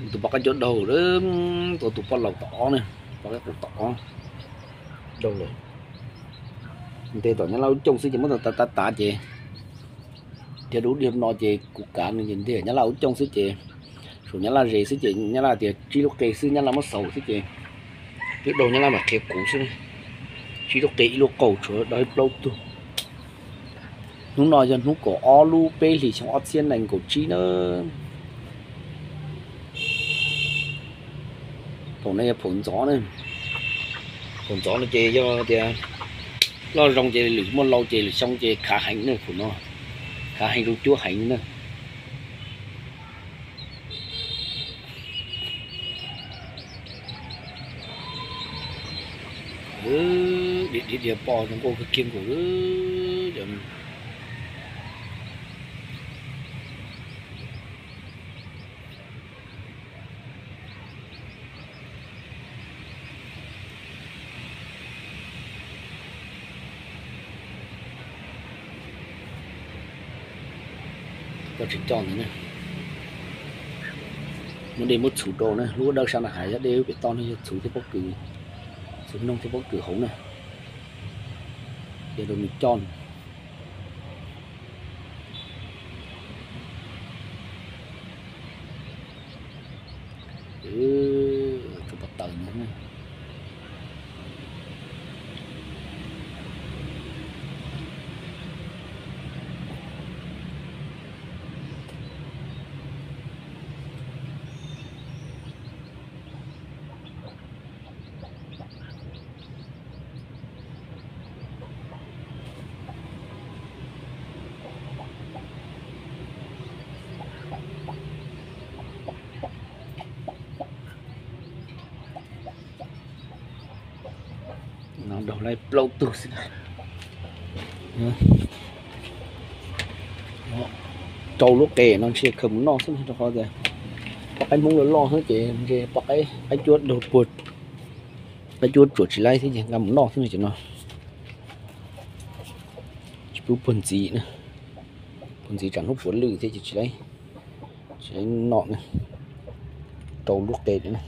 Tus poj qaib cuab daug lawm, tus poj laus tom ob ne, poj qaib qaum tom ob daug lawm. Ntes tom Nyab Laj lub cooj xwb ces muab tav tav tav ces thiab dub diag no ces kuv kav nws ces ntes Nyab Laj lub cooj xwb ces saum Nyab Laj ze xwb ces Nyab Laj tias tsib lub qe xwb Nyab Laj muab xaus xwb ces twb daug Nyab Laj mam qhia kuv xwb. Tsib lub qe ib lub qaum tshuav dawb plaub tug. Hnub no yog hnub kaum ob lub peb hlis xyoo ob txhiab nees nkaum tsib na. Phaum no yog phaum ntxov na. Phaum ntxov no ces yog tias loj zoo ces lwm muaj lau ces lwm xyoo ces khav heev na phaum no. Khav heev zoo cuab heev na. Diav diav poj zoo nkauj kawg kiag nkaus. Coj tsis coj ntawd ne. Muab dej muab txhuv rau ne, lub dawb sab na hais yog dej lub pem toj ne yog txhuv thiab pob kws, txhuv noog thiab pob kws hauv na. Ces rau nws coj. Tsuas pov taws ntawd. No daug lawm plaub tug xwb. Rau lub qe no ntshe khaws mus noj xwb rau qhov tias poj qaib Hmoob loj loj xwb ces ntshe poj qaib, qaib cuab daug puag, qaib cuab tsuam tsis laib thiab ces nqa mus noj xwb no ces no. Tsis pub puag ntxiv na, puag ntxiv tsam hnub puav lwm thiab ces tsis laib, tsis laib noj na. Rau lub qe na.